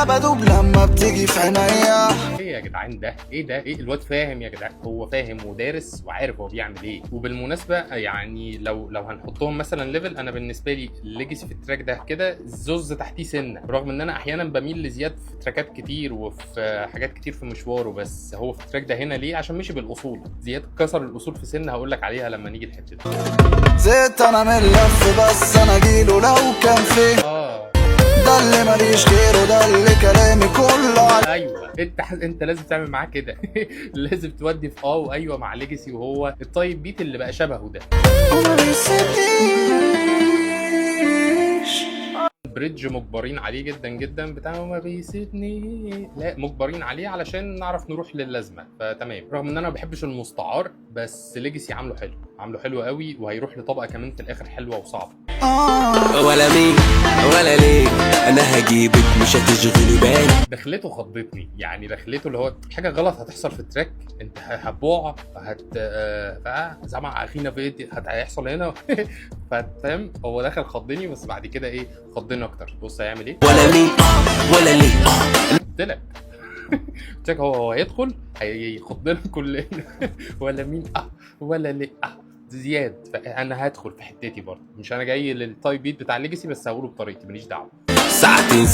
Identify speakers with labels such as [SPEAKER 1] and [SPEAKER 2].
[SPEAKER 1] انا بدوب لما بتيجي في عينيا.
[SPEAKER 2] ايه يا جدعان ده؟ ايه ده؟ ايه الواد فاهم يا جدعان، هو فاهم ودارس وعارف هو بيعمل ايه. وبالمناسبة يعني لو هنحطهم مثلا level، انا بالنسبة لي ليجاسي في ال track ده كده زوز تحتيه سنه، رغم ان انا احيانا بميل لزياد في تراكات كتير وفي حاجات كتير في مشواره، بس هو في ال track ده هنا ليه؟ عشان مشي بالاصول. زياد كسر الاصول في سنه، هقول لك عليها لما نيجي الحتة دي.
[SPEAKER 1] زهقت انا من اللف، بس انا جيله لو كان فيه. ده اللي ماليش غيره، ده اللي كلامي كله عليه.
[SPEAKER 2] ايوه، انت لازم تعمل معاه كده، لازم تودي في وايوة مع ليجاسي، وهو ال type beat اللي بقى شبهه ده.
[SPEAKER 1] وما بيسيبنيش.
[SPEAKER 2] bridge مجبرين عليه جدا جدا بتاع ما بيسيبني، لا مجبرين عليه علشان نعرف نروح للازمه، فتمام. رغم ان انا ما بحبش المستعار، بس ليجاسي عامله حلو، عامله حلو قوي، وهيروح لطبقه كمان في الاخر حلوة وصعبه.
[SPEAKER 3] ولا مين ولا ليه، انا هجيبك مش هتشغلي بالي.
[SPEAKER 2] دخلته خضتني، يعني دخلته اللي هو حاجة غلط هتحصل في ال track، انت هتبوع هت زعما اخينا في هيحصل هنا، فاهم؟ هو دخل خضني، بس بعد كده ايه خضني اكتر. بص هيعمل ايه.
[SPEAKER 3] ولا مين ولا ليه.
[SPEAKER 2] قلت لك قلت لك هو هيدخل هيخضنا كلنا. ولا مين ولا ليه زياد، فانا هدخل في حتتي برضه، مش انا جاي لل type beat بتاع ليجاسي، بس هقوله بطريقتي، ماليش دعوه.
[SPEAKER 3] ساعتين.